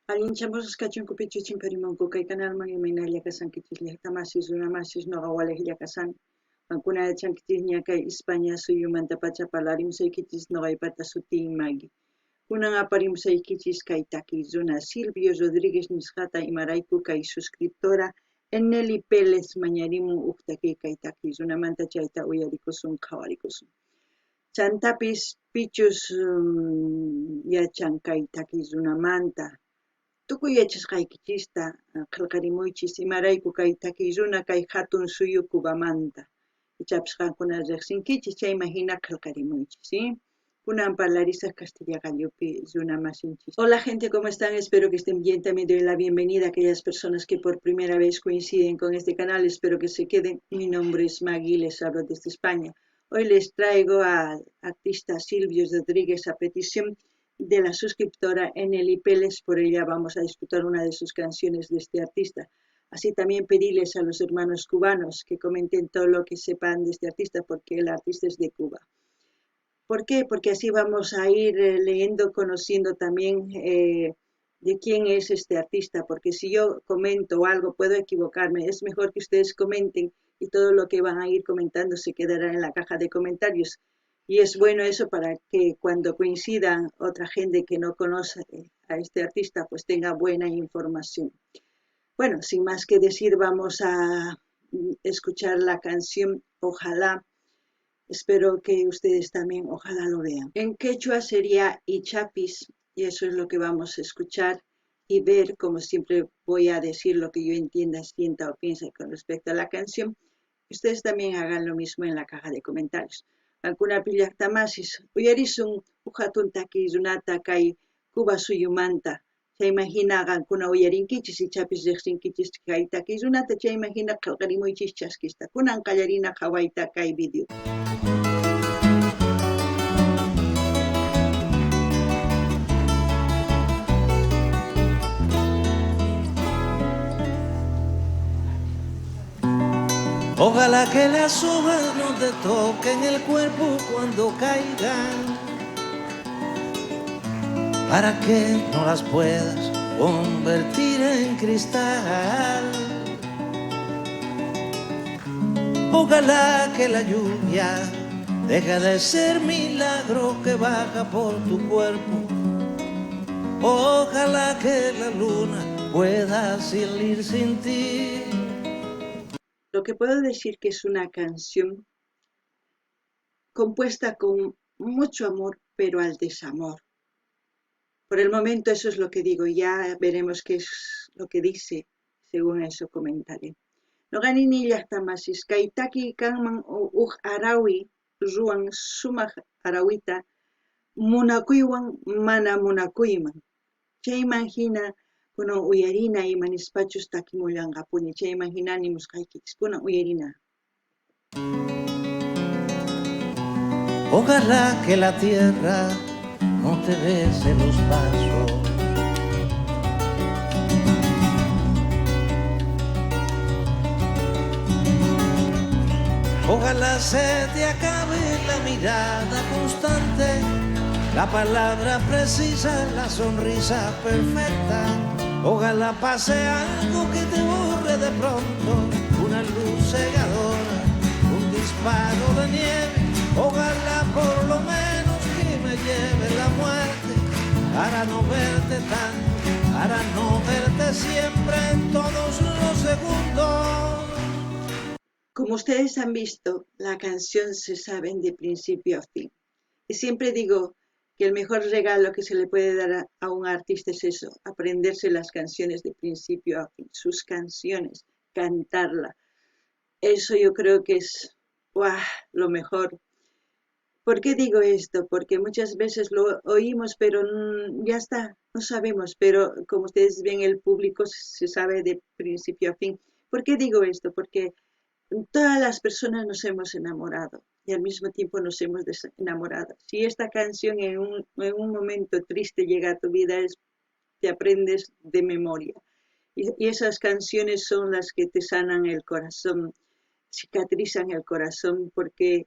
Allinchamusqas kachunku pichu chimparimunku kay kanalman imaynalla kashankichis llaqtamasis runamasis noqa walejlla kashani. Qankuna yachankichisña kay España suyumantapacha parlarimusaykichis noqaypata sutiy Maggie. Kunan aparimusaykichis kay takiy runa Silvio Rodríguez nisqata imarayku kay suscriptora Eneli Pérez mañarimun uj takiy kay takiy runamanta chayta uyarikusun qhawarikusun. Chantapis pichus yachan kay takiy runamanta tukuy yachasqaykichista qhelqarimuychis imarayku kay takiy runa kay hatun suyu Cubamanta. Ichapis qankuna riqsinkichis chayman hina qhelqarimuychis, ¿sí? Kunan parlarisaq castilla qallupi runa masinchis. Hola gente, ¿cómo están? Espero que estén bien. También doy la bienvenida a aquellas personas que por primera vez coinciden con este canal. Espero que se queden. Mi nombre es Maggie, les hablo desde España. Hoy les traigo al artista Silvio Rodríguez a petición de la suscriptora Eneli Pérez. Por ella vamos a disfrutar una de sus canciones de este artista. Así también pedirles a los hermanos cubanos que comenten todo lo que sepan de este artista, porque el artista es de Cuba. ¿Por qué? Porque así vamos a ir leyendo, conociendo también de quién es este artista, porque si yo comento algo puedo equivocarme. Es mejor que ustedes comenten y todo lo que van a ir comentando se quedará en la caja de comentarios. Y es bueno eso para que cuando coincida otra gente que no conoce a este artista, pues tenga buena información. Bueno, sin más que decir, vamos a escuchar la canción Ojalá. Espero que ustedes también, ojalá lo vean. En quechua sería Ichapis, y eso es lo que vamos a escuchar y ver. Como siempre voy a decir lo que yo entienda, sienta o piense con respecto a la canción. Ustedes también hagan lo mismo en la caja de comentarios. Qankunapi llaqtamasis uyarisun uj hatun takiy runata kay Cuba suyumanta. Chayman hina qankuna uyarinkichis ichapis riqsinkichis kay takiy runata, chayman hina qhelqarimuychis chaskista. Kunan qallarina qhawayta kay video. Ojalá que las hojas no te toquen el cuerpo cuando caigan, para que no las puedas convertir en cristal. Ojalá que la lluvia deje de ser milagro que baja por tu cuerpo. Ojalá que la luna pueda salir sin ti. Lo que puedo decir que es una canción compuesta con mucho amor, pero al desamor. Por el momento eso es lo que digo, ya veremos qué es lo que dice, según eso comentaré. Noqa nini llaqtamasis kay takiy kanman uj harawi ruwan sumaq harawita munakuywan mana munakuyman. Chayman hina kunan uyarina ima nispachus takimullanqapuni, chayman hina nimusqaykichis, kunan uyarina. Ojalá que la tierra no te bese los pasos. Ojalá se te acabe la mirada constante, la palabra precisa, la sonrisa perfecta. Ojalá pase algo que te borre de pronto, una luz cegadora, un disparo de nieve. Ojalá por lo menos que me lleve la muerte, para no verte tanto, para no verte siempre en todos los segundos. Como ustedes han visto, la canción se saben de principio a fin. Y siempre digo que el mejor regalo que se le puede dar a un artista es eso, aprenderse las canciones de principio a fin, sus canciones, cantarla. Eso yo creo que es, ¡guau!, lo mejor. ¿Por qué digo esto? Porque muchas veces lo oímos, pero ya está, no sabemos. Pero como ustedes ven, el público se sabe de principio a fin. ¿Por qué digo esto? Porque todas las personas nos hemos enamorado y al mismo tiempo nos hemos desenamorado. Si esta canción en un momento triste llega a tu vida, te aprendes de memoria. Y esas canciones son las que te sanan el corazón, cicatrizan el corazón, porque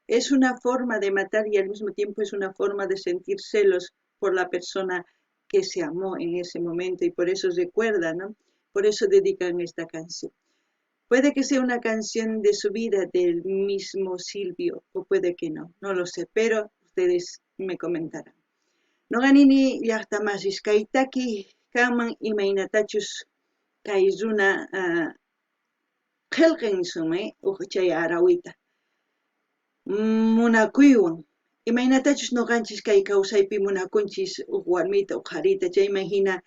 es una forma de matar y al mismo tiempo es una forma de sentir celos por la persona que se amó en ese momento y por eso recuerda, ¿no? Por eso dedican esta canción. Puede que sea una canción de su vida del mismo Silvio, o puede que no, no lo sé, pero ustedes me comentarán. Noqa nini llaqta masis kay taki kanman imaynatachus kay runa qhelqen nisunman uj chay arawita munakuywan imaynatachus noqanchis kay kawsaypi munakunchis uj warmita uj qharita chayman hina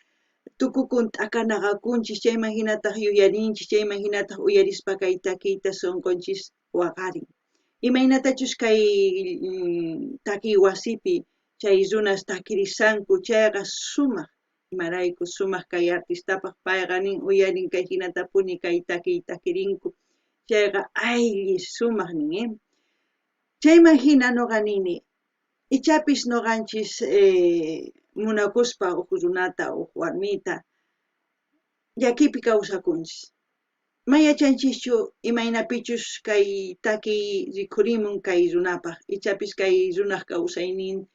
tukukun t'akanaqakunchis chayman hinataq yuyarinchis chayman hinataq uyarispa kay takiyta sunqunchis waqarin. Imaynatachus kay takiy wasipi chay runas takirisanku chayqa sumaq imarayku sumaq kay artistapaq payqa nin uyarin kay hinatapuni kay takiy takirinku chayqa aylli sumaq nin. Chayman hina noqa nini ichapis noqanchis munakuspa uj runata uj warmita llakipi kawsakunchis. Ma yachanchischu imaynapichus kay takiy rikhurimun kay runapaq ichapis kay runaq kawsaynin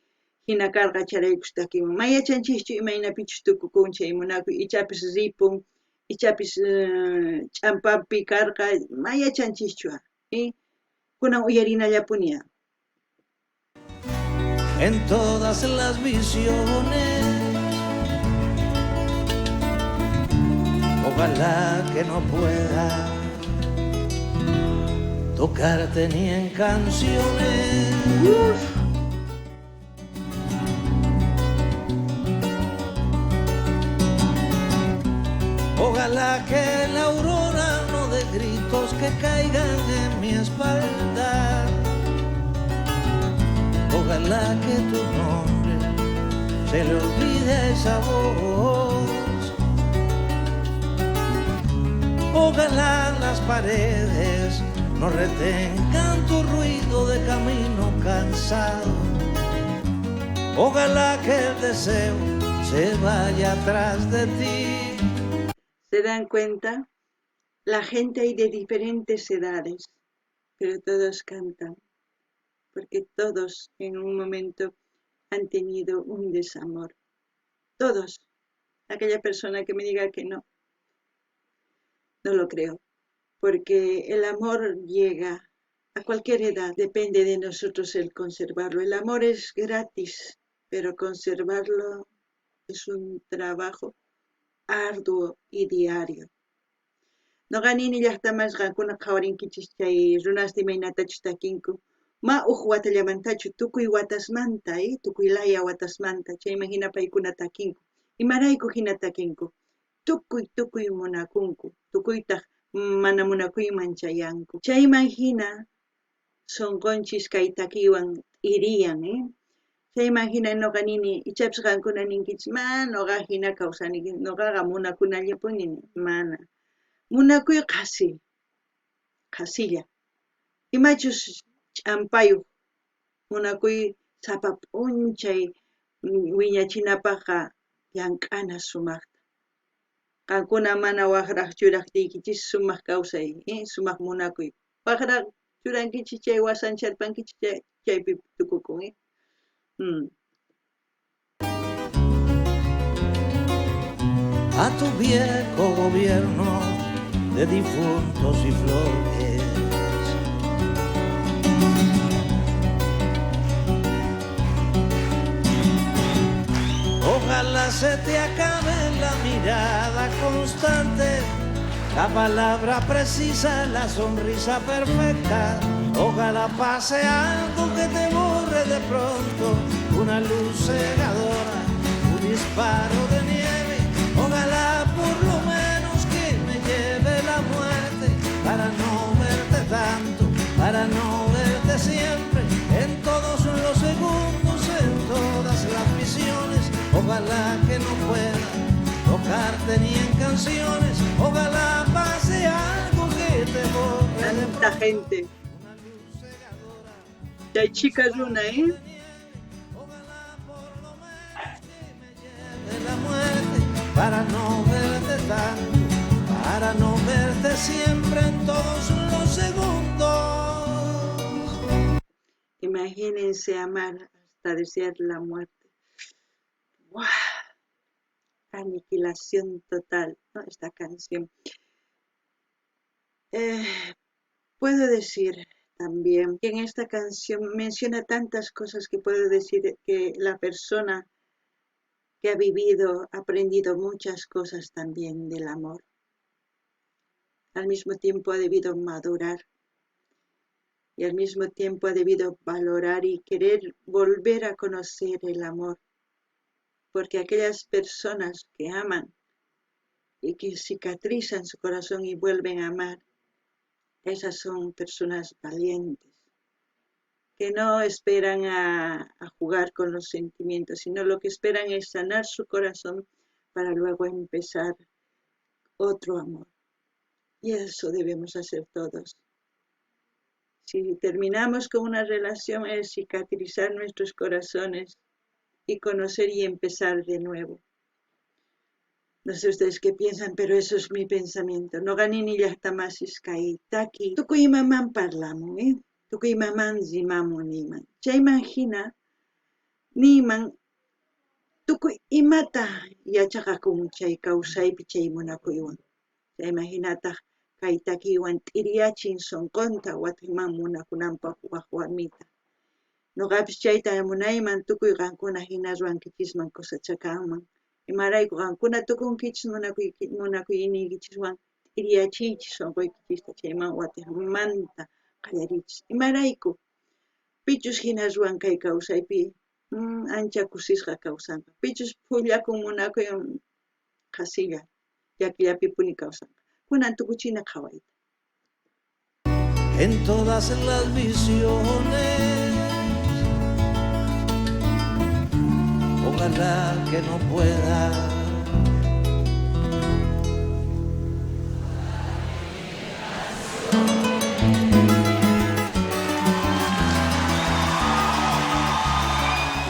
hina karqa chayraykus takimun. Ma yachanchischu imaynapichus tukukun chay munakuy ichapis ripun ichapis ch'ampapi karqa ma yachanchischu. Kunan uyarinallapuni. En todas las visiones, ojalá que no pueda tocarte ni en canciones. Uf. Ojalá que la aurora no dé gritos que caigan en mi espalda. Ojalá que tu nombre se le olvide a esa voz. Ojalá las paredes no retengan tu ruido de camino cansado. Ojalá que el deseo se vaya atrás de ti. ¿Se dan cuenta? La gente hay de diferentes edades, pero todos cantan, porque todos en un momento han tenido un desamor. Todos. Aquella persona que me diga que no, no lo creo, porque el amor llega a cualquier edad, depende de nosotros el conservarlo. El amor es gratis, pero conservarlo es un trabajo arduo y diario. Noqa nini llaqtamas qankuna qhawarinkichis chay runasta imaynatachus takinku. Ma uj watallamantachu tukuy watasmanta, tukuy laya watasmanta, chayman hina paykuna takinku. Imarayku hina takinku. Tukuy tukuy munakunku, tukuytaq mana munakuyman chayanku. Chayman hina sunqunchis kay takiwan t'iriyan, Chayman hina noqa nini, ichapis qankuna ninkichis, ma noqa hina kawsani, noqaqa munakunallapuni, mana. Munakuy qhasi, qhasilla. Imachus ch'ampayuq munakuy sapa p'unchay wiñachinapaqqa llank'ana sumaqta. Qankuna mana waqraq churaqtiykichis sumaq kawsay, sumaq munakuy. Waqraq churankichis chay wasancharpankichis chaypi tukukun. A tu viejo gobierno de difuntos y flores. Ojalá se te acabe la mirada constante, la palabra precisa, la sonrisa perfecta. Ojalá pase algo que te borre de pronto, una luz cegadora, un disparo de nieve. Ojalá por lo menos que me lleve la muerte, para no verte tanto, para no verte siempre, en todos los segundos, en todas las visiones. Ojalá que no pueda tocarte ni en canciones. Ojalá pase algo que te borre de Tanta pronto. gente. Chay chica runa, Ojalá por lo menos que me lleve la muerte, para no verte tanto, para no verte siempre en todos los segundos. Imagínense amar hasta desear la muerte. ¡Guau! Aniquilación total, ¿no? Esta canción. Puedo decir también que en esta canción menciona tantas cosas que puedo decir que la persona que ha vivido ha aprendido muchas cosas también del amor. Al mismo tiempo ha debido madurar y al mismo tiempo ha debido valorar y querer volver a conocer el amor, porque aquellas personas que aman y que cicatrizan su corazón y vuelven a amar, esas son personas valientes, que no esperan a jugar con los sentimientos, sino lo que esperan es sanar su corazón para luego empezar otro amor. Y eso debemos hacer todos. Si terminamos con una relación es cicatrizar nuestros corazones y conocer y empezar de nuevo. No sé ustedes qué piensan, pero eso es mi pensamiento. Noqa nini llaqtamasis kay taki. Tukuy imaman parlamun, ¿eh? Tukuy imaman rimamun niyman. Chayman hina niyman tukuy imata yachaqakun chay kawsaypi chay munakuywan. Chayman hinataq kay takiywan t'iriyachin sunqunta watiqman munakunanpaq wak warmita. Noqapis chayta munayman tukuy qankuna hina ruwankichisman kusachakanman. Imarayku qankuna tukunkichis munakuyniykichiswan t'iriyachiychis sunquykichista chayman watiqmanta qallariychis. Imarayku pichus hina ruwan kay kawsaypi ancha kusisqa kawsanqa. Pichus phullakun munakuywan qhasilla llakillapipuni kawsanqa. Kunan tukuchina qhawayta. En todas las visiones, ojalá que no pueda.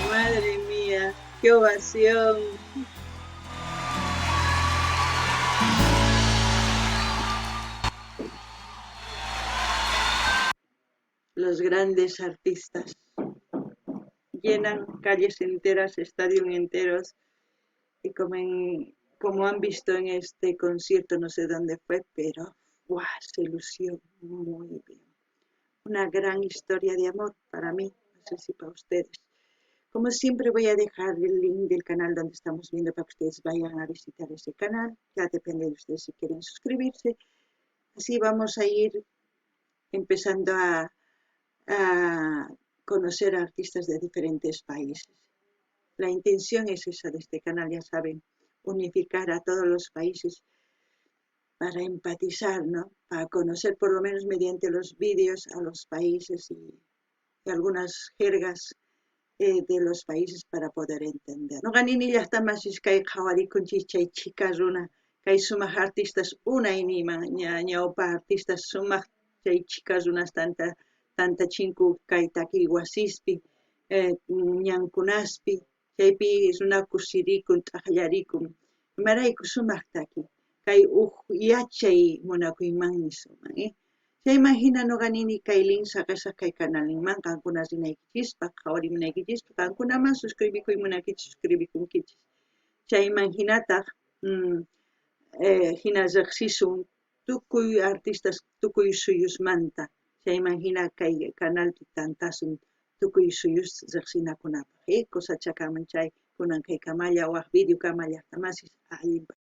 Madre mía, qué ovación. Los grandes artistas llenan calles enteras, estadios enteros, y como han visto en este concierto, no sé dónde fue, pero ¡guau!, se lució muy bien. Una gran historia de amor para mí, no sé si para ustedes. Como siempre voy a dejar el link del canal donde estamos viendo para que ustedes vayan a visitar ese canal. Ya depende de ustedes si quieren suscribirse. Así vamos a ir empezando a conocer a artistas de diferentes países. La intención es esa de este canal, ya saben, unificar a todos los países para empatizar, ¿no? Para conocer por lo menos mediante los vídeos a los países y algunas jergas de los países para poder entender. Noqa nini llaqtamasis kay qhawarikunchis chay chhika runa, kay sumaq artistas unay niyman, ñawpa artistas sumaq chay chhika runas tantachinku kay takiy wasispi, ñankunaspi, chaypi runa kusirikun, t'aqllarikun. Imarayku sumaq taki, kay uj yachay munakuymanmi suman? Chayman hina noqa nini kay link saqesaq kay kanalinman, qankuna rinaykichispaq, qhawarimunaykichispaq, qankunaman suscribikuy munaykichis, suscribikunkichis. Chayman hinataq, hina riqsisun tukuy artistas, tukuy suyusmanta. Chayman hina kay canalpi tantasun tukuy suyus riqsinakunapaq. Kusachakaman chay kunan kay kamalla waj video kama llaqtamasis allinpaq.